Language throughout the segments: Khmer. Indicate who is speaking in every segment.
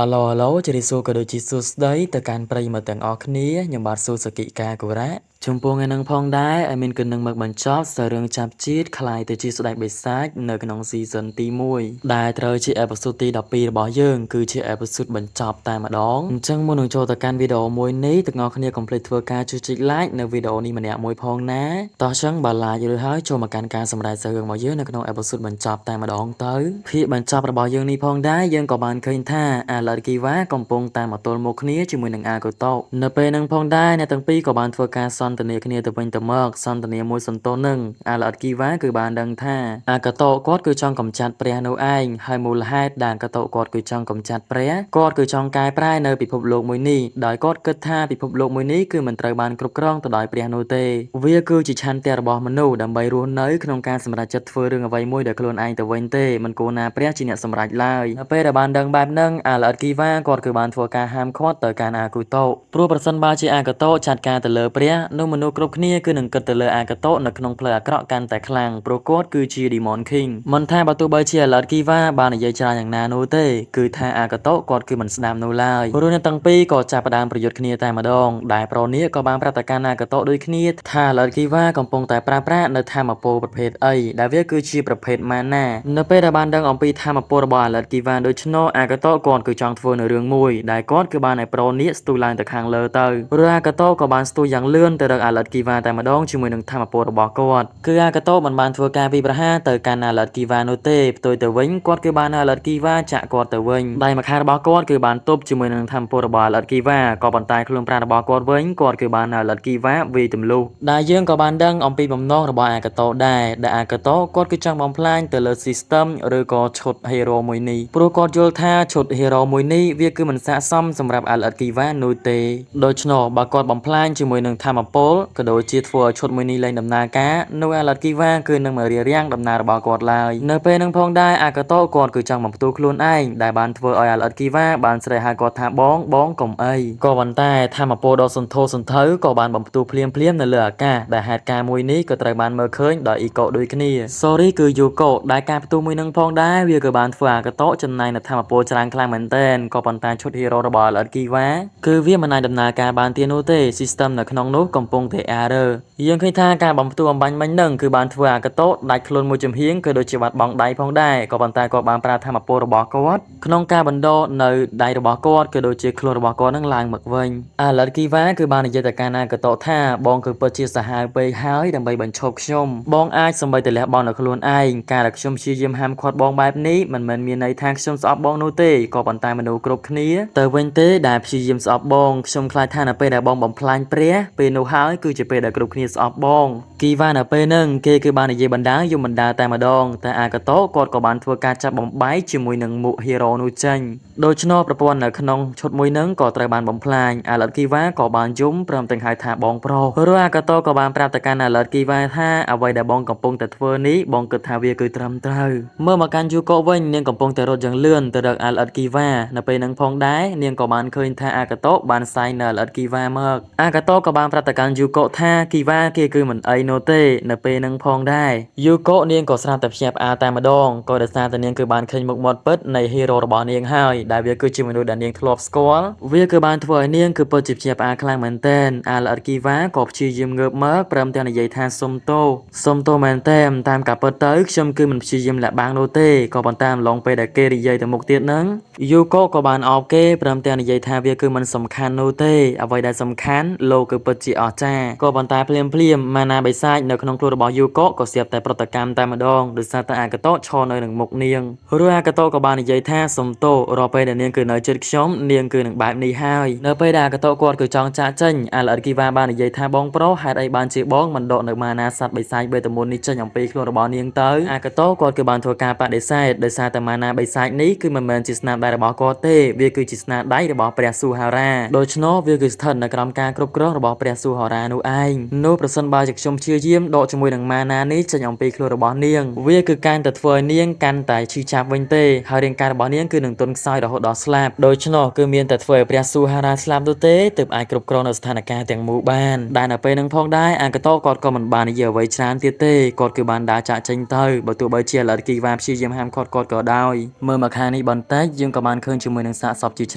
Speaker 1: អាឡូអាឡូជម្រាបសួរក៏ដូចជាសួស្តីទៅកាន់ប្រិយមិត្តទាំងអស់គ្នាខ្ញុំបាទស៊ូសាគិកាកូរ៉ាចំពោះថ្ងៃនឹងផងដែរឲ្យមានគឺនឹងមកបញ្ចប់សារឿងចាប់ជាតិคล้ายទៅជាស្ដេចបិសាចនៅក្នុង season ទី1ដែលត្រូវជា episode ទី12របស់យើងគឺជា episode បញ្ចប់តែម្ដងអញ្ចឹងមុននឹងចូលទៅកាន់វីដេអូមួយនេះទាំងអស់គ្នាកុំភ្លេចធ្វើការជួយចុច like នៅវីដេអូនេះម្នាក់មួយផងណាតោះចឹងបើ like រួចហើយចូលមកកាន់ការសម្ដែងសារឿងរបស់យើងនៅក្នុង episode បញ្ចប់តែម្ដងទៅភាគបញ្ចប់របស់យើងនេះផងដែរយើងក៏បានឃើញថាអាឡាត់គីវ៉ាកំពុងតែមកទល់មុខគ្នាជាមួយនឹងអាកូតូនៅពេលហ្នឹងផងដែរអ្នកទាំងពីរក៏បានធ្វើការសន្ទនាគ្នាទៅវិញទៅមកសន្ទនាមួយសន្ទុះនឹងអាឡាត់គីវ៉ាគឺបានដឹងថាអាកតោគាត់គឺចង់កម្ចាត់ព្រះនោះឯងហើយមូលហេតុដែលអាកតោគាត់គឺចង់កម្ចាត់ព្រះគាត់គឺចង់កែប្រែនៅពិភពលោកមួយនេះដោយគាត់គិតថាពិភពលោកមួយនេះគឺមិនត្រូវបានគ្រប់គ្រងទៅដោយព្រះនោះទេវាគឺជាឆន្ទៈរបស់មនុស្សដើម្បីរស់នៅក្នុងការសម្រេចចិត្តធ្វើរឿងអ្វីមួយដោយខ្លួនឯងទៅវិញទេមិនគួរណាព្រះជាអ្នកសម្រេចឡើយនៅពេលដែលបានដឹងបែបហ្នឹងអាឡាត់គីវ៉ាគាត់គឺបានធ្វើការហាមឃាត់ទៅកាន់អាគូតូព្រោះប្រសិនបើជាអាកតោចាត់ការទៅលើព្រះនោះមនុស្សគ្រប់គ្នាគឺនឹងគិតទៅលើអាកតោនៅក្នុងផ្លូវអាក្រក់កាន់តែខ្លាំងព្រោះគាត់គឺជា Demon King មិនថាបើទោះបីជាអាឡាត់គីវ៉ាបាននិយាយច្រើនយ៉ាងណានោះទេគឺថាអាកតោគាត់គឺមិនស្ដាប់នោះឡើយព្រោះអ្នកទាំងពីរក៏ចាប់ផ្ដើមប្រយុទ្ធគ្នាតែម្ដងដែលប្រូនេះក៏បានប្រាប់ទៅកាន់អាកតោដូចគ្នាថាអាឡាត់គីវ៉ាកំពុងតែប្រើប្រាស់នៅធម្មពលប្រភេទអីដែលវាគឺជាប្រភេទម៉ាណានៅពេលដែលបានដឹងអំពីធម្មពលរបស់អាឡាត់គីវ៉ាដូច្នោះអាកតោគាត់គឺចង់ធ្វើនៅរឿងមួយដែលគាត់គឺបានឲ្យប្រូនេះស្ទុះឡើងទៅខាងលើទៅឬអាកតោក៏បានស្ទុះយ៉ាងលឿនទៅរកអាឡាត់គីវ៉ាតែម្ដងជាមួយនឹងធម្មពលរបស់គាត់គឺអាកតោមិនបានធ្វើការវិប្រហារទៅកាន់អាឡាត់គីវ៉ានោះទេផ្ទុយទៅវិញគាត់គឺបានអាឡាត់គីវ៉ាចាក់គាត់ទៅវិញដៃម្ខាងរបស់គាត់គឺបានទប់ជាមួយនឹងធម្មពលរបស់អាឡាត់គីវ៉ាក៏ប៉ុន្តែខ្លួនប្រាណរបស់គាត់វិញគាត់គឺបានអាឡាត់គីវ៉ាវាយទម្លុះដែលយើងក៏បានដឹងអំពីបំណងរបស់អាកតោដែរដែលអាកតោគាត់គឺចង់បំផ្លាញទៅលើ system ឬក៏ឈុត hero មួយនេះព្រោះគាត់យល់ថាឈុត hero មួយនេះវាគឺមិនស័ក្តិសមសម្រាប់អាឡាត់គីវ៉ានោះទេដូច្នោះបើគាត់បំផ្លាញជាមួយនឹងធម្មពលក៏ដូចជាធ្វើឲ្យឈុតមួយនេះលែងដំណើរការនោះអាឡាត់គីវ៉ាគឺនឹងមករារាំងដំណើររបស់គាត់ឡើយនៅពេលនឹងផងដែរអាកតោគាត់គឺចង់បំផ្ទុះខ្លួនឯងដែលបានធ្វើឲ្យអាឡាត់គីវ៉ាបានស្រែកហៅគាត់ថាបងបងកុំអីក៏ប៉ុន្តែធម្មពលដ៏សន្ធោសន្ធៅក៏បានបំផ្ទុះភ្លាមភ្លាមនៅលើអាកាសដែលហេតុការណ៍មួយនេះក៏ត្រូវបានមើលឃើញដោយអ៊ីកូដូចគ្នា Sorry គឺយូកូដែលការផ្ទុះមួយនឹងផងដែរវាក៏បានធ្វើអាកតោចំណាយនៅធម្មពលច្រើនខ្លាំងមែនទែនក៏ប៉ុន្តែឈុត hero របស់អាឡាត់គីវ៉ាគឺវាមិនអាចដំណើរការបានទៀតនោះទេ system នៅក្នុងនោះកំពុងតែ error យើងឃើញថាការបំផ្ទុះអំបញ្ញមិញនឹងគឺបានធ្វើអាកតោដាច់ខ្លួនមួយចំហៀងក៏ដូចជាបាត់បង់ដៃផងដែរក៏ប៉ុន្តែគាត់បានប្រើធម្មពលរបស់គាត់ក្នុងការបណ្ដោនៅដៃរបស់គាត់ក៏ដូចជាខ្លួនរបស់គាត់នឹងឡើងមកវិញអាឡាត់គីវ៉ាគឺបាននិយាយទៅកាន់អាកតោថាបងគឺពិតជាសាហាវពេកហើយដើម្បីបញ្ឈប់ខ្ញុំបងអាចសម្បីតែលះបង់នៅខ្លួនឯងការដែលខ្ញុំព្យាយាមហាមឃាត់បងបែបនេះមិនមែនមានន័យថាខ្ញុំស្អប់បងនោះទេក៏ប៉ុន្តែមនុស្សគ្រប់គ្នាទៅវិញទេដែលព្យាយាមស្អប់បងខ្ញុំខ្លាចថានៅពេលដែលបងបំផ្លាញព្រះពេលនោះហើយគឺជាពេលដែលគ្រប់គ្នាស្អប់បងគីវ៉ានៅពេលហ្នឹងគេគឺបាននិយាយបណ្ដាយំបណ្ដាតែម្ដងតែអាកតោគាត់ក៏បានធ្វើការចាប់បំបែកជាមួយនឹងមួក hero នោះចេញដូច្នោះប្រព័ន្ធនៅក្នុងឈុតមួយហ្នឹងក៏ត្រូវបានបំផ្លាញអាឡាត់គីវ៉ាក៏បានយំព្រមទាំងហៅថាបងប្រុសឬអាកតោក៏បានប្រាប់ទៅកាន់អាឡាត់គីវ៉ាថាអ្វីដែលបងកំពុងតែធ្វើនេះបងគិតថាវាគឺត្រឹមត្រូវមើលមកកាន់យូកូវិញនាងកំពុងតែរត់យ៉ាងលឿនទៅរកអាឡាត់គីវ៉ានៅពេលហ្នឹងផងដែរនាងក៏បានឃើញថាអាកតោបានសាយនៅអាឡាត់គីវ៉ាមកអាកតោក៏បានប្រាប់ទៅកាន់យូកូថាគីវ៉ាគេគឺមិនអីនោះទេនៅពេលហ្នឹងផងដែរយូកូនាងក៏ស្រាប់តែភ្ញាក់ផ្អើលតែម្ដងក៏ដោយសារតែនាងគឺបានឃើញមុខមាត់ពិតនៃ hero របស់នាងហើយដែលវាគឺជាមនុស្សដែលនាងធ្លាប់ស្គាល់វាគឺបានធ្វើឲ្យនាងគឺពិតជាភ្ញាក់ផ្អើលខ្លាំងមែនទែនអាឡាត់គីវ៉ាក៏ព្យាយាមងើបមកព្រមទាំងនិយាយថាសុំទោសសុំទោសមែនទែនតាមការពិតទៅខ្ញុំគឺមិនព្យាយាមលាក់បាំងនោះទេក៏ប៉ុន្តែអំឡុងពេលដែលគេនិយាយទៅមុខទៀតហ្នឹងយូកូក៏បានអោបគេព្រមទាំងនិយាយថាវាគឺមិនសំខាន់នោះទេអ្វីដែលសំខាន់លោកគឺពិតជាអស្ចារ្យក៏ប៉ុន្តែភ្លាមភ្លាមម៉ាណាបិសាចនៅក្នុងខ្លួនរបស់យូកូក៏ស្រាប់តែប្រតិកម្មតែម្ដងដោយសារតែអាកតោឈរនៅនឹងមុខនាងឬអាកតោក៏បាននិយាយថាសុំទោសរាល់ពេលដែលនាងគឺនៅជិតខ្ញុំនាងគឺនឹងបែបនេះហើយនៅពេលដែលអាកតោគាត់គឺចង់ចាកចេញអាឡាត់គីវ៉ាបាននិយាយថាបងប្រុសហេតុអីបានជាបងមិនដកនៅម៉ាណាសត្វបិសាចបេតមុននេះចេញអំពីខ្លួនរបស់នាងទៅអាកតោគាត់គឺបានធ្វើការបដិសេធដោយសារតែម៉ាណាបិសាចនេះគឺមិនមែនជាស្នាដៃរបស់គាត់ទេវាគឺជាស្នាដៃរបស់ព្រះស៊ូហារ៉ាដូច្នោះវាគឺស្ថិតនៅក្រោមការគ្រប់គ្រងរបស់ព្រះស៊ូហា ហារ៉ានោះឯងនោះប្រសិនបើជាខ្ញុំព្យាយាមដកជាមួយនឹងម៉ាណានេះចេញអំពីខ្លួនរបស់នាងវាគឺកាន់តែធ្វើឲ្យនាងកាន់តែឈឺចាប់វិញទេហើយរាងកាយរបស់នាងគឺនឹងទន់ខ្សោយរហូតដល់ស្លាប់ដូច្នោះគឺមានតែធ្វើឲ្យព្រះស៊ូហារ៉ាស្លាប់នោះទេទើបអាចគ្រប់គ្រងនៅស្ថានភាពទាំងមូលបានដែលនៅពេលនឹងផងដែរអាកាតូគាត់ក៏មិនបាននិយាយអ្វីច្រើនទៀតទេគាត់គឺបានដើរចាកចេញទៅបើទោះបីជាលទ្ធគីវ៉ាព្យាយាមហាមឃាត់គាត់ក៏ដោយមើលមកខាងនេះបន្តិចយើងក៏បានឃើញជាមួយនឹងសាកសពជាច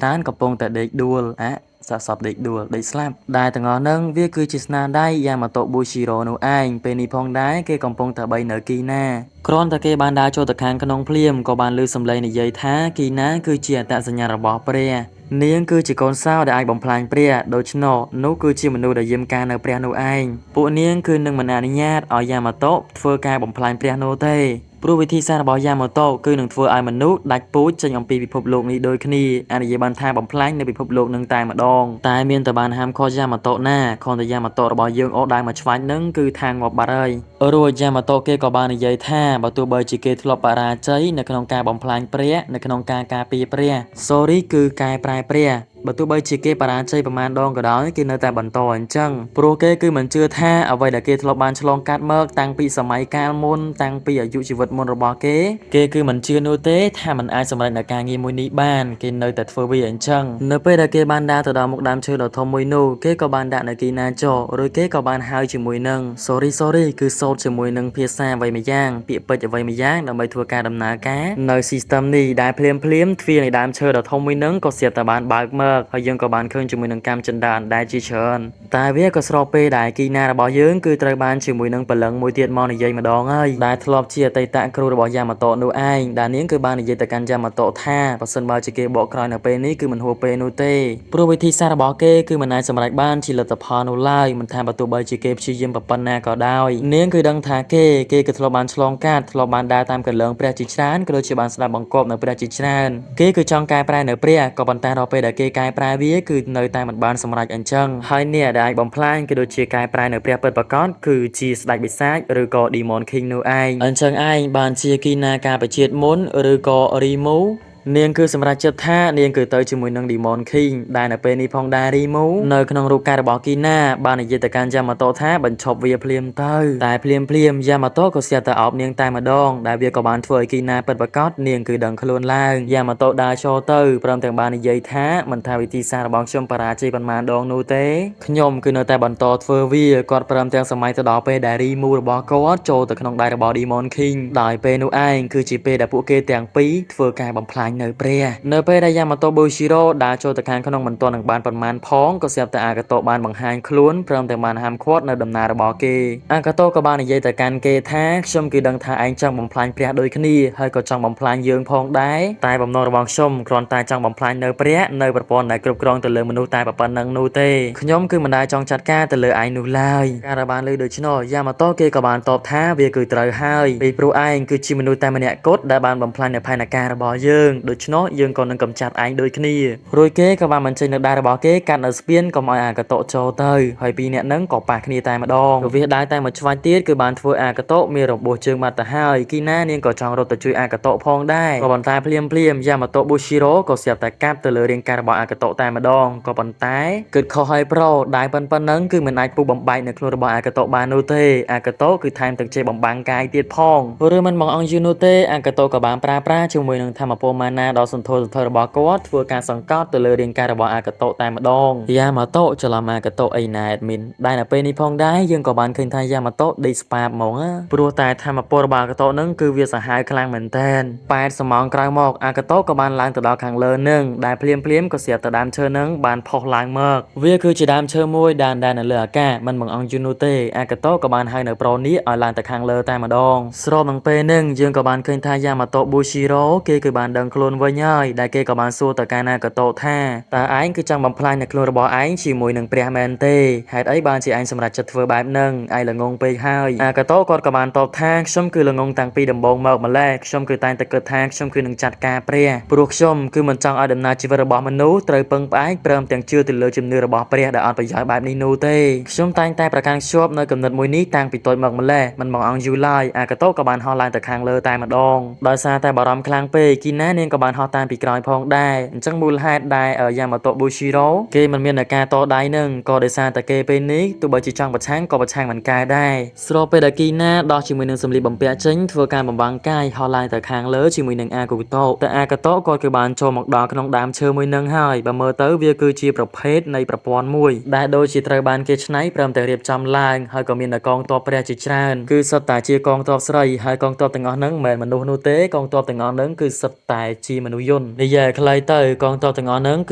Speaker 1: ្រើនកំពុងតែដេកដួលអាសាកសពដេកដួលដេកស្លាប់ដែលទាំងអស់ហ្នឹងវាគឺជាស្នាដៃយ៉ាម៉ាតូប៊ូស៊ីរ៉ូនោះឯងពេលនេះផងដែរគេកំពុងតែបីនៅគីណាគ្រាន់តែគេបានដើរចូលទៅខាងក្នុងភ្លាមក៏បានឮសំឡេងនិយាយថាគីណាគឺជាអត្តសញ្ញាណរបស់ព្រះនាងគឺជាកូនសោដែលអាចបំផ្លាញព្រះដូច្នោះនោះគឺជាមនុស្សដែលយាមការនៅព្រះនោះឯងពួកនាងគឺនឹងមិនអនុញ្ញាតឲ្យយ៉ាម៉ាតូធ្វើការបំផ្លាញព្រះនោះទេព្រោះវិធីសាស្ត្ររបស់យ៉ាម៉ាតូគឺនឹងធ្វើឲ្យមនុស្សដាច់ពូជចេញអំពីពិភពលោកនេះដូចគ្នាអាចនិយាយបានថាបំផ្លាញនៅពិភពលោកនឹងតែម្ដងតែមានតែបានហាមឃាត់យ៉ាម៉ាតូណាគ្រាន់តែយ៉ាម៉ាតូរបស់យើងអូដៅមកឆ្វាញ់នឹងគឺថាងាប់បាត់ហើយរួចយ៉ាម៉ាតូគេក៏បាននិយាយថាបើទោះបីជាគេធ្លាប់បរាជ័យនៅក្នុងការបំផ្លាញព្រះនៅក្នុងការការពារព្រះ sorry គឺកែប្រែព្រះបើទោះបីជាគេបរាជ័យប្រមាណដងក៏ដោយគេនៅតែបន្តអញ្ចឹងព្រោះគេគឺមិនជឿថាអ្វីដែលគេធ្លាប់បានឆ្លងកាត់មកតាំងពីសម័យកាលមុនតាំងពីអាយុជីវិតមុនរបស់គេគេគឺមិនជឿនោះទេថាมันអាចសម្រេចនៅការងារមួយនេះបានគេនៅតែធ្វើវាអញ្ចឹងនៅពេលដែលគេបានដើរទៅដល់មុខដើមឈើដ៏ធំមួយនោះគេក៏បានដាក់នៅគីណាចោរួចគេក៏បានហៅជាមួយនឹង sorry sorry គឺសូត្រជាមួយនឹងភាសាអ្វីមួយយ៉ាងពាក្យពេចន៍អ្វីមួយយ៉ាងដើម្បីធ្វើការដំណើរការនៅ system នេះដែលភ្លាមភ្លាមទ្វារនៃដើមឈើដ៏ធំមួយនឹងក៏ស្រាប់តែបានបើកមកហើយយើងក៏បានឃើញជាមួយនឹងកម្មចិន្តាអណ្ដែតជាច្រើនតែវាក៏ស្របពេលដែលគីណារបស់យើងគឺត្រូវបានជាមួយនឹងព្រលឹងមួយទៀតមកនិយាយម្ដងហើយដែលធ្លាប់ជាអតីតគ្រូរបស់យ៉ាម៉ាតូនោះឯងដែលនាងគឺបាននិយាយទៅកាន់យ៉ាម៉ាតូថាបើសិនបើជាគេបកក្រោយនៅពេលនេះគឺមិនហួសពេលនោះទេព្រោះវិធីសាស្ត្ររបស់គេគឺមិនអាចសម្រេចបានជាលទ្ធផលនោះឡើយមិនថាបើទោះបីជាគេព្យាយាមប៉ុណ្ណាក៏ដោយនាងគឺដឹងថាគេគឺធ្លាប់បានឆ្លងកាត់ធ្លាប់បានដើរតាមកន្លងព្រះជាច្រើនក៏ដូចជាបានស្ដាប់បង្គាប់នៅព្រះជាច្រើនគេគឺចង់កែប្រែនៅព្រះក៏ប៉ុន្តែដល់ពេលដែលគេកែប្រែវាគឺនៅតែមិនបានសម្រេចអញ្ចឹងហើយអ្នកដែលអាចបំផ្លាញក៏ដូចជាកែប្រែនៅព្រះពិតប្រាកដគឺជាស្ដេចបិសាចឬក៏ Demon King នោះឯងអញ្ចឹងឯងបានជាគីណាការបជាតិមុនឬក៏រីមូនាងគឺសម្រាប់ចិត្តថានាងគឺទៅជាមួយនឹង Demon King ដែលនៅពេលនេះផងដែររីមូនៅក្នុងរូបកាយរបស់គីណាបាននិយាយទៅកាន់យ៉ាម៉ាតូថាបញ្ឈប់វាភ្លាមទៅតែភ្លាមភ្លាមយ៉ាម៉ាតូក៏ស្រាប់តែអោបនាងតែម្ដងដែលវាក៏បានធ្វើឲ្យគីណាពិតប្រាកដនាងគឺដឹងខ្លួនឡើងយ៉ាម៉ាតូដើរចូលទៅព្រមទាំងបាននិយាយថាមិនថាវិធីសាស្ត្ររបស់ខ្ញុំបរាជ័យប៉ុន្មានដងនោះទេខ្ញុំគឺនៅតែបន្តធ្វើវាគាត់ព្រមទាំងសម័យទៅដល់ពេលដែលរីមូរបស់គាត់ចូលទៅក្នុងដៃរបស់ Demon King ដោយពេលនោះឯងគឺជាពេលដែលពួកគេទាំងពីរធ្វើការបំផ្លាញនៅព្រះនៅពេលដែលយ៉ាម៉ាតូប៊ូស៊ីរ៉ូដើរចូលទៅខាងក្នុងមិនទាន់នឹងបានប៉ុន្មានផងក៏ស្រាប់តែអាកាតូបានបង្ហាញខ្លួនព្រមទាំងបានហាមឃាត់នៅដំណើររបស់គេអាកាតូក៏បាននិយាយទៅកាន់គេថាខ្ញុំគឺដឹងថាឯងចង់បំផ្លាញព្រះដូចគ្នាហើយក៏ចង់បំផ្លាញយើងផងដែរតែបំណងរបស់ខ្ញុំគ្រាន់តែចង់បំផ្លាញនៅព្រះនៅប្រព័ន្ធដែលគ្រប់គ្រងទៅលើមនុស្សតែប៉ុណ្្នឹងនោះទេខ្ញុំគឺមិនដែលចង់ចាត់ការទៅលើឯងនោះឡើយការដែលបានលើដូច្នោះយ៉ាម៉ាតូគេក៏បានតបថាវាគឺត្រូវហើយពីព្រោះឯងគឺជាមនុស្សតែម្នាក់គត់ដែលបានបំផ្លាញនៅផែនការរបស់យើងដូច្នោះយើងក៏នឹងកម្ចាត់ឯងដូចគ្នារួចគេក៏បានបញ្ចេញនៅដៃរបស់គេកាត់នៅស្ពានកុំឲ្យអាកាតូចូលទៅហើយពីរនាក់ហ្នឹងក៏ប៉ះគ្នាតែម្ដងវាដៅតែមួយឆ្វាច់ទៀតគឺបានធ្វើអាកាតូមានរបួសជើងបាត់ទៅហើយគីណានាងក៏ចង់រត់ទៅជួយអាកាតូផងដែរក៏ប៉ុន្តែភ្លាមភ្លាមយ៉ាម៉ាតូប៊ូស៊ីរ៉ូក៏ស្រាប់តែកាប់ទៅលើរាងកាយរបស់អាកាតូតែម្ដងក៏ប៉ុន្តែគិតខុសហើយប្រូដៃប៉ុណ្ណឹងគឺមិនអាចពុះបំបែកនៅខ្លួនរបស់អាកាតូបាននោះទេអាកាតូគឺថែមទាំងចេះបំបាំងកាយទៀតផងឬមិនបងអង្គយូរនោះទេអាកាតូក៏បានប្រើប្រាស់ជាមួយនឹងធម្មពលម៉ាណាដ៏សន្ធោសន្ធររបស់គាត់ធ្វើការសង្កត់ទៅលើរាងកាយរបស់អាកាតូតែម្ដងយ៉ាម៉ាតូច្រឡំអាកាតូអីណាអេដមីនដែលនៅពេលនេះផងដែរយើងក៏បានឃើញថាយ៉ាម៉ាតូដេកស្ប៉ាបហ្មងព្រោះតែធម្មពលរបស់អាកាតូនឹងគឺវាសាហាវខ្លាំងមែនទែន80ម៉ោងក្រោយមកអាកាតូក៏បានឡើងទៅដល់ខាងលើនឹងដែលភ្លាមភ្លាមក៏ស្រាប់តែដើមឈើនឹងបានផុសឡើងមកវាគឺជាដើមឈើមួយដែលនៅលើអាកាសមិនបងអង្គយូរនោះទេអាកាតូក៏បានហៅនៅប្រូនេះឲ្យឡើងទៅខាងលើតែម្ដងស្របនឹងពេលនឹងយើងក៏បានឃើញថាយ៉ាម៉ាតូប៊ូស៊ីរ៉ូគេគឺបានដឹងខ្លួនវិញហើយដែលគេក៏បានសួរទៅកាន់អាកាតូថាតើឯងគឺចង់បំផ្លាញនៅខ្លួនរបស់ឯងជាមួយនឹងព្រះមែនទេហេតុអីបានជាឯងសម្រេចចិត្តធ្វើបែបហ្នឹងឯងល្ងងពេកហើយអាកាតូគាត់ក៏បានតបថាខ្ញុំគឺល្ងងតាំងពីដំបូងមកម្ល៉េះខ្ញុំគឺតែងតែគិតថាខ្ញុំគឺនឹងចាត់ការព្រះព្រោះខ្ញុំគឺមិនចង់ឲ្យដំណើរជីវិតរបស់មនុស្សត្រូវពឹងផ្អែកព្រមទាំងជឿទៅលើជំនឿរបស់ព្រះដែលអត់ប្រយោជន៍បែបនេះនោះទេខ្ញុំតែងតែប្រកាន់ខ្ជាប់នៅគំនិតមួយនេះតាំងពីតូចមកម្ល៉េះមិនបងអង្គយូរឡើយអាកាតូក៏បានហោះឡើងទៅខាងលើតែម្ដងដោយសារតែបារម្ភខ្លាំងពេកគីណានាង នាងក៏បានហោះតាមពីក្រោយផងដែរអញ្ចឹងមូលហេតុដែលយ៉ាម៉ាតូប៊ូស៊ីរ៉ូគេមិនមានការតដៃនឹងក៏ដោយសារតែគេពេលនេះទោះបីជាចង់ប្រឆាំងក៏ប្រឆាំងមិនកែដែរស្របពេលដែលគីណាដោះជាមួយនឹងសម្លៀកបំពាក់ចេញធ្វើការបំបាំងកាយហោះឡើងទៅខាងលើជាមួយនឹងអាកូតូតែអាកូតូគាត់គឺបានចូលមកដល់ក្នុងដើមឈើមួយនឹងហើយបើមើលទៅវាគឺជាប្រភេទនៃប្រព័ន្ធមួយដែលដូចជាត្រូវបានគេច្នៃព្រមទាំងរៀបចំឡើងហើយក៏មានកងទ័ពព្រះជាច្រើនគឺសុទ្ធតែជាកងទ័ពស្រីហើយកងទ័ពទាំងអស់ហ្នឹងមិនមែនមនុស្សនោះទេកងទ័ពទាំងអស់ហ្នឹងគឺសុទ្ធតែជាមនុស្សយន្តនិយាយឲ្យខ្លីទៅកងទ័ពទាំងអស់ហ្នឹងគ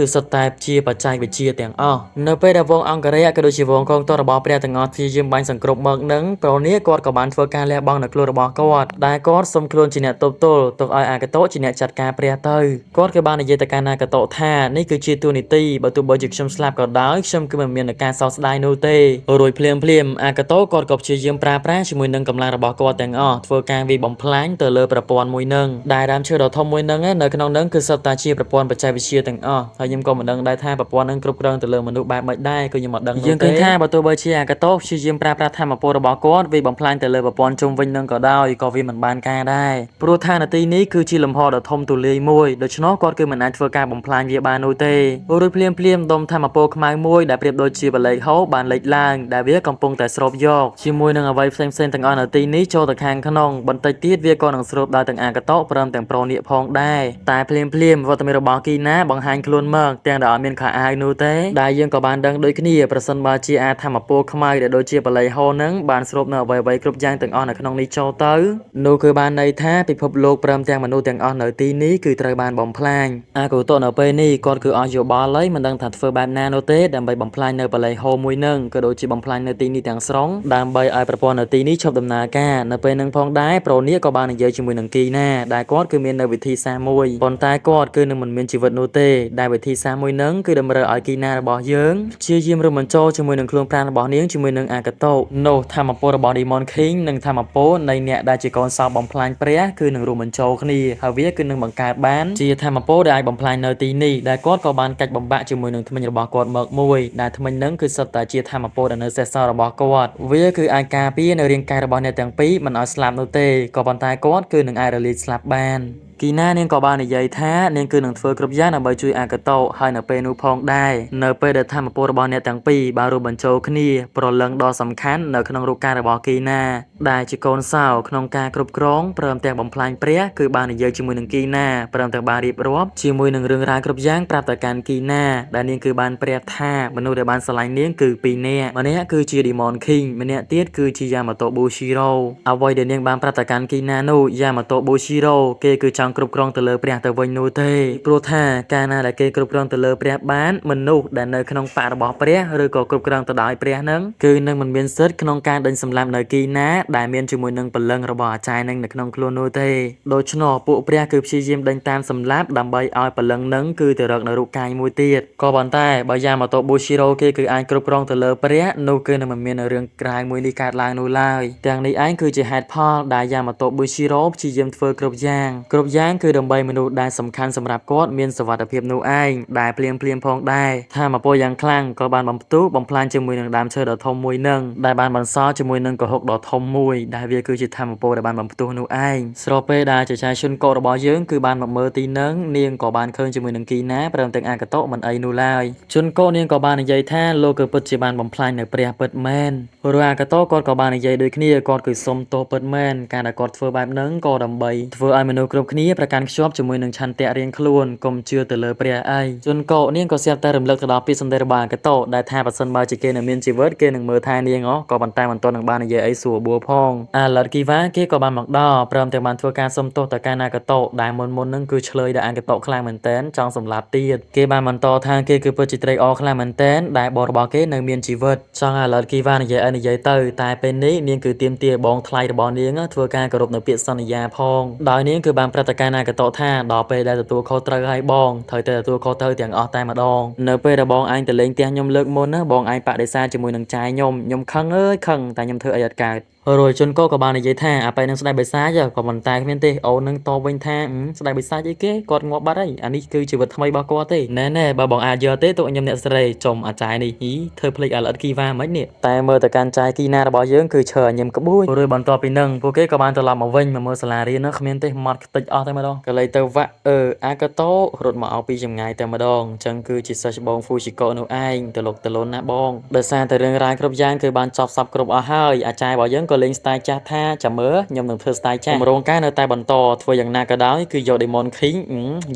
Speaker 1: ឺសុទ្ធតែជាបច្ចេកវិទ្យាទាំងអស់នៅពេលដែលវងអង្គរៈក៏ដូចជាវងកងទ័ពរបស់ព្រះទាំងអស់ព្យាយាមបាញ់សង្គ្រប់មកនឹងប្រូនេះគាត់ក៏បានធ្វើការលះបង់នៅខ្លួនរបស់គាត់ដែលគាត់សុំខ្លួនជាអ្នកទប់ទល់ទុកឲ្យអាកតោជាអ្នកចាត់ការព្រះទៅគាត់ក៏បាននិយាយទៅកាន់អាកតោថានេះគឺជាទួនាទីបើទោះបីជាខ្ញុំស្លាប់ក៏ដោយខ្ញុំគឺមិនមានការសោកស្ដាយនោះទេរួចភ្លាមភ្លាមអាកតោគាត់ក៏ព្យាយាមប្រើប្រាស់ជាមួយនឹងកម្លាំងរបស់គាត់ទាំងអស់ធ្វើការវាយបំផ្លាញទៅលើប្រព័ន្ធមួយនឹងដែលដើមឈើដ៏ធំមួយនឹងនៅក្នុងនឹងគឺសុទ្ធតែជាប្រព័ន្ធបច្ចេកវិទ្យាទាំងអស់ហើយខ្ញុំក៏មិនដឹងដែរថាប្រព័ន្ធនឹងគ្រប់គ្រងទៅលើមនុស្សបែបម៉េចដែរគឺខ្ញុំមិនដឹងយើងឃើញថាបើទោះបីជាអាកតោព្យាយាមប្រើប្រាស់ធម៌ពលរបស់គាត់វាបំផ្លាញទៅលើប្រព័ន្ធជុំវិញនឹងក៏ដោយក៏វាមិនបានការដែរព្រោះថានាទីនេះគឺជាលំហដ៏ធំទូលាយមួយដូច្នោះគាត់គឺមិនអាចធ្វើការបំផ្លាញវាបាននោះទេរួចភ្លាមភ្លាមដុំធម៌ពលខ្មៅមួយដែលប្រៀបដូចជាបលេកហូបានលេចឡើងដែលវាកំពុងតែស្រូបយកជាមួយនឹងអ្វីផ្សេងផ្សេងទាំងអស់នាទីនេះចូលទៅខាងក្នុងបន្តិចទៀតវាក៏នឹងស្រូបដល់ទាំងអាកតោព្រមទាំងប្រូនៀកផងដែរតែភ្លាមភ្លាមវត្តមានរបស់គីណាបង្ហាញខ្លួនមកទាំងដែលអត់មានខោអាវនោះទេដែលយើងក៏បានដឹងដូចគ្នាប្រសិនបើជាអាធម្មពលខ្មៅដែលដូចជាបល័យហូនឹងបានស្រូបនៅអ្វីៗគ្រប់យ៉ាងទាំងអស់នៅក្នុងនេះចូលទៅនោះគឺបានន័យថាពិភពលោកព្រមទាំងមនុស្សទាំងអស់នៅទីនេះគឺត្រូវបានបំផ្លាញអាកូតូនៅពេលនេះគាត់គឺអស់យោបល់ហើយមិនដឹងថាធ្វើបែបណានោះទេដើម្បីបំផ្លាញនៅបល័យហូមួយនឹងក៏ដូចជាបំផ្លាញនៅទីនេះទាំងស្រុងដើម្បីឲ្យប្រព័ន្ធនៅទីនេះឈប់ដំណើរការនៅពេលនឹងផងដែរប្រូនៀក៏បាននិយាយជាមួយនឹងគីណាដែលគាត់គឺមាននៅវិធីសាស្ត្រមួយប៉ុន្តែគាត់គឺនឹងមិនមានជីវិតនោះទេដែលវិធីសាស្ត្រមួយនឹងគឺតម្រូវឲ្យគីណារបស់យើងព្យាយាមរួមបញ្ចូលជាមួយនឹងខ្លួនប្រាណរបស់នាងជាមួយនឹងអាកតោនោះធម្មពលរបស់ Demon King និងធម្មពលនៃអ្នកដែលជាកូនសោបំផ្លាញព្រះគឺនឹងរួមបញ្ចូលគ្នាហើយវាគឺនឹងបង្កើតបានជាធម្មពលដែលអាចបំផ្លាញនៅទីនេះដែលគាត់ក៏បានកាច់បំបាក់ជាមួយនឹងធ្មេញរបស់គាត់មកមួយដែលធ្មេញនឹងគឺសុទ្ធតែជាធម្មពលដែលនៅសេសសល់របស់គាត់វាគឺអាចការពារនៅរាងកាយរបស់អ្នកទាំងពីរមិនឲ្យស្លាប់នោះទេក៏ប៉ុន្តែគាត់គឺនឹងអាចរលាយស្លាប់បានគីណានាងក៏បាននិយាយថានាងគឺនឹងធ្វើគ្រប់យ៉ាងដើម្បីជួយអាកតោហើយនៅពេលនោះផងដែរនៅពេលដែលធម្មពលរបស់អ្នកទាំងពីរបានរួមបញ្ចូលគ្នាប្រលឹងដ៏សំខាន់នៅក្នុងរូបកាយរបស់គីណាដែលជាកូនសោក្នុងការគ្រប់គ្រងព្រមទាំងបំផ្លាញព្រះគឺបាននិយាយជាមួយនឹងគីណាព្រមទាំងបានរៀបរាប់ជាមួយនឹងរឿងរ៉ាវគ្រប់យ៉ាងប្រាប់ទៅកាន់គីណាដែលនាងគឺបានប្រាប់ថាមនុស្សដែលបានស្រឡាញ់នាងគឺពីរនាក់ម្នាក់គឺជា Demon King ម្នាក់ទៀតគឺជា Yamato Bushiro អ្វីដែលនាងបានប្រាប់ទៅកាន់គីណានោះ Yamato Bushiro គេគឺចង់គ្រប់គ្រងទៅលើព្រះទៅវិញនោះទេព្រោះថាកាលណាដែលគេគ្រប់គ្រងទៅលើព្រះបានមនុស្សដែលនៅក្នុងបករបស់ព្រះឬក៏គ្រប់គ្រងទៅដោយព្រះនឹងគឺនឹងមិនមានសិទ្ធិក្នុងការដេញសម្លាប់នៅគីណាដែលមានជាមួយនឹងព្រលឹងរបស់អាចារ្យនឹងនៅក្នុងខ្លួននោះទេដូច្នោះពួកព្រះគឺព្យាយាមដេញតាមសម្លាប់ដើម្បីឲ្យព្រលឹងនឹងគឺទៅរកនៅរូបកាយមួយទៀតក៏ប៉ុន្តែបើ Yamato Bushiro គេគឺអាចគ្រប់គ្រងទៅលើព្រះនោះគឺនឹងមិនមានរឿងក្រៅមួយនេះកើតឡើងនោះឡើយទាំងនេះឯងគឺជាហេតុផលដែល Yamato Bushiro ព្យាយាមធ្វើគ្រប់យ៉ាងគ្រប់យ៉ាងគឺដើម្បីមនុស្សដែលសំខាន់សម្រាប់គាត់មានសុវត្ថិភាពនោះឯងដែលភ្លាមភ្លាមផងដែរធម៌ពលយ៉ាងខ្លាំងក៏បានបំផ្ទុះបំផ្លាញជាមួយនឹងដើមឈើដ៏ធំមួយនឹងដែលបានបន្សល់ជាមួយនឹងកុហកដ៏ធំមួយដែលវាគឺជាធម៌ពលដែលបានបំផ្ទុះនោះឯងស្របពេលដែលចចាយជនករបស់យើងគឺបានមកមើលទីនឹងនាងក៏បានឃើញជាមួយនឹងគីណាព្រមទាំងអាកតោមិនអីនោះឡើយជនកនាងក៏បាននិយាយថាលោកគឺពិតជាបានបំផ្លាញនៅព្រះពិតមែនព្រោះអាកតោគាត់ក៏បាននិយាយដូចគ្នាគាត់គឺសុំទោសពិតមែនការដែលគាត់ធ្វើបែបហ្នឹងក៏ដើម្បីធ្វើឲ្យមនុស្សគ្រប់គ្នាប្រកាន់ខ្ជាប់ជាមួយនឹងឆន្ទៈរៀងខ្លួនកុំជឿទៅលើព្រះអីជនកនាងក៏ស្រាប់តែរំលឹកទៅដល់ពាក្យសម្ដីរបស់អាកតោដែលថាបើសិនបើជាគេនៅមានជីវិតគេនឹងមើលថែនាងក៏ប៉ុន្តែមិនទាន់នឹងបាននិយាយអីស្រួលបួលផងអាឡតគីវ៉ាគេក៏បានមកដល់ព្រមទាំងបានធ្វើការសុំទោសទៅកាន់អាកតោដែលមុននឹងគឺឆ្លើយដល់អាកតោខ្លាំងមែនតែនចង់សម្លាប់ទៀតគេបានបន្តថាគេគឺពិតជាត្រេកអរខ្លាំងមែនតែនដែលបងរបស់គេនៅមានជីវិតចង់អាឡតគីវ៉ានិយាយអីនិយាយទៅតែពេលនេះនាងគឺទាមទារបងថ្លៃរបស់នាងធ្វើការគោរពនៅពាក្យសន្យាផងដោយនាងគឺបានប្រាប់ទៅកាន់អាកតោថាដល់ពេលដែលទទួលខុសត្រូវឲ្យបងត្រូវតែទទួលខុសត្រូវទាំងអស់តែម្ដងនៅពេលដែលបងឯងទៅលេងផ្ទះខ្ញុំលើកមុនណាបងឯងបដិសេធជាមួយនឹងចាយខ្ញុំខ្ញុំខឹងអើយខឹងតែខ្ញុំធ្វើអីអត់កើត រួចជនកក៏បាននិយាយថាអាប៉ែនឹងស្ដេចបិសាចក៏ប៉ុន្តែគ្មានទេអូននឹងតបវិញថាស្ដេចបិសាចអីគេគាត់ងាប់បាត់ហើយអានេះគឺជីវិតថ្មីរបស់គាត់ទេណែណែបើបងអាចយកទេទុកខ្ញុំអ្នកស្រីចំអាចារ្យនេះហ៊ីធ្វើភ្លេចអាល្អិតគីវ៉ាមិននេះតែមើលទៅកាន់ចាយគីណារបស់យើងគឺឈើញឹមក្បួយរួចបន្ទាប់ពីនឹងពួកគេក៏បានត្រឡប់មកវិញមកមើលសាលារៀនគ្មានទេម៉ត់ខ្ទេចអស់តែម្ដងក៏លេទៅវ៉ាក់អឺអាកាតូរត់មកឲ្យពីចម្ងាយតែម្ដងអញ្ចឹងគឺជាសិស្សច្បងហ្វូជីកូនោះឯងទៅលុកទៅលូនណាបងដោយសារតែរឿងរ៉ាវគ្រប់យ៉ាងគឺបានចប់សពគ្រប់អស់ហើយអាចារ្យរបស់យើងក៏លេងស្ទាយចាស់ថាចាំមើលខ្ញុំនឹងធ្វើស្ទាយចាស់គម្រោងការនៅតែបន្តធ្វើយ៉ាងណាក៏ដោយគឺយក Demon King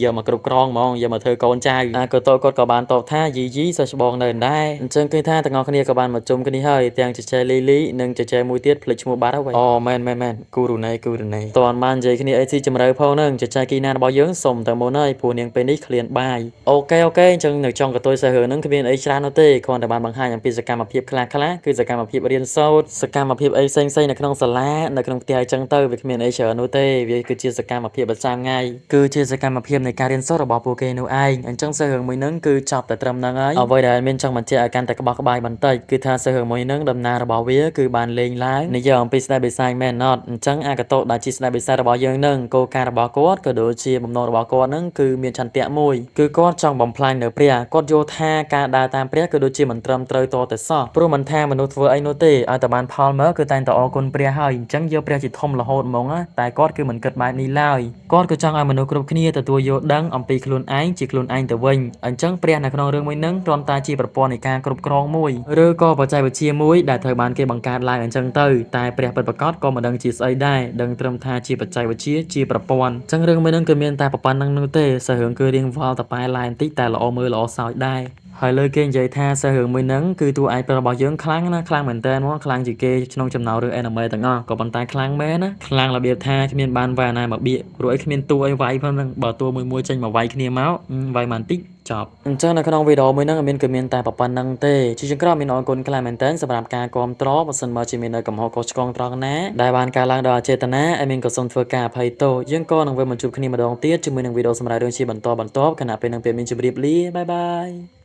Speaker 1: យកមកគ្រប់គ្រងហ្មងយកមកធ្វើកូនចៅអាកាតូគាត់ក៏បានតបថាយីយីសិស្សច្បងនៅដែរអញ្ចឹងគឺថាទាំងអស់គ្នាក៏បានមកជុំគ្នាហើយទាំងចចែលីលីនិងចចែមួយទៀតភ្លេចឈ្មោះបាត់ហើយអូមែនមែនមែនគូរូណេគូរូណេតន់បាននិយាយគ្នាអីស៊ីជម្រៅផងនឹងចចែគីណារបស់យើងសុំតែមុនហើយព្រោះនាងពេលនេះឃ្លានបាយអូខេអញ្ចឹងនៅចុងកតុយសារឿងហ្នឹងគ្មានអីច្រើននោះទេគ្រាន់តែបានបង្ហាញអំពីសកម្មភាពខ្លះខ្លះគឺសកម្មភាពរៀនសូត្រសកម្មភាពអីផ្សេងៗនៅក្នុងសាលានៅក្នុងផ្ទះអញ្ចឹងទៅវាគ្មានអីច្រើននោះទេវាគឺជាសកម្មភាពប្រចាំថ្ងៃគឺជាសកម្មភាពនៃការរៀនសូត្ររបស់ពួកគេនោះឯងអញ្ចឹងសារឿងមួយហ្នឹងគឺចប់តែត្រឹមហ្នឹងហើយអ្វីដែលមានចង់បញ្ជាក់ឲ្យកាន់តែក្បោះក្បាយបន្តិចគឺថាសារឿងមួយហ្នឹងដំណើររបស់វាគឺបានលេងឡើងនិយាយអំពីស្ដេចបិសាចមែនអត់អញ្ចឹងអាកាតូដែលជាស្ដេចបិសាចរបស់យើងហ្នឹងគោលការណ៍របស់គាត់ក៏ដូចជាបំណងរបស់គាត់ហ្នឹងគឺមានឆន្ទៈមួយគឺគាត់ចង់បំផ្លាញនៅព្រះគាត់យល់ថាការដើរតាមព្រះគឺដូចជាមិនត្រឹមត្រូវតតែសោះព្រោះមិនថាមនុស្សធ្វើអីនោះទេឲ្យតែបានផលមកគឺតែងតែអរគុណព្រះហើយអញ្ចឹងយកព្រះជាធំរហូតហ្មងណាតែគាត់គឺមិនគិតបែបនេះឡើយគាត់ក៏ចង់ឲ្យមនុស្សគ្រប់គ្នាទទួលយល់ដឹងអំពីខ្លួនឯងជាខ្លួនឯងទៅវិញអញ្ចឹងព្រះនៅក្នុងរឿងមួយហ្នឹងគ្រាន់តែជាប្រព័ន្ធនៃការគ្រប់គ្រងមួយឬក៏បច្ចេកវិទ្យាមួយដែលត្រូវបានគេបង្កើតឡើងអញ្ចឹងទៅតែព្រះពិតប្រាកដក៏មិនដឹងជាស្អីដែរដឹងត្រឹមថាជាបច្ចេកវិទ្យាជាប្រព័ន្ធអញ្ចឹងរឿងមួយហ្នឹងគឺមានតែប៉ុណ្្នឹងនោះទេសារឿងគឺរៀងវល់តប៉ែឡាយបន្តិចតែល្អមើលល្អសើចដែរហើយលើគេនិយាយថាសារឿងមួយហ្នឹងគឺតួឯករបស់យើងខ្លាំងណាស់ខ្លាំងមែនតើហ្មងខ្លាំងជាងគេក្នុងចំណោមរឿង anime ទាំងអស់ក៏ប៉ុន្តែខ្លាំងមែនណាខ្លាំងរបៀបថាគ្មានបានវាយណាមកបៀកព្រោះអីគ្មានតួអីវាយផងហ្នឹងបើតួមួយមួយចេញមកវាយគ្នាមកវាយមកបន្តិចចប់អញ្ចឹងនៅក្នុងវីដេអូមួយហ្នឹងមានគឺមានតែប៉ុណ្្នឹងទេជាចុងក្រោយមានអរគុណខ្លាំងមែនទែនសម្រាប់ការគាំទ្របើសិនមកជាមាននៅកំហុសខុសឆ្គងត្រង់ណាដែលបានកើតឡើងដោយអចេតនាឲ្យមានក៏សូមធ្វើការអភ័យទោសយើងក៏នឹងវិលមកជួបគ្នាម្ដងទៀតជាមួយនឹងវីដេអូសម្រាប់រឿងជាបន្តបន្ទាប់ខណៈពេលនឹងពេលមានជម្រាបលាបាយបាយ។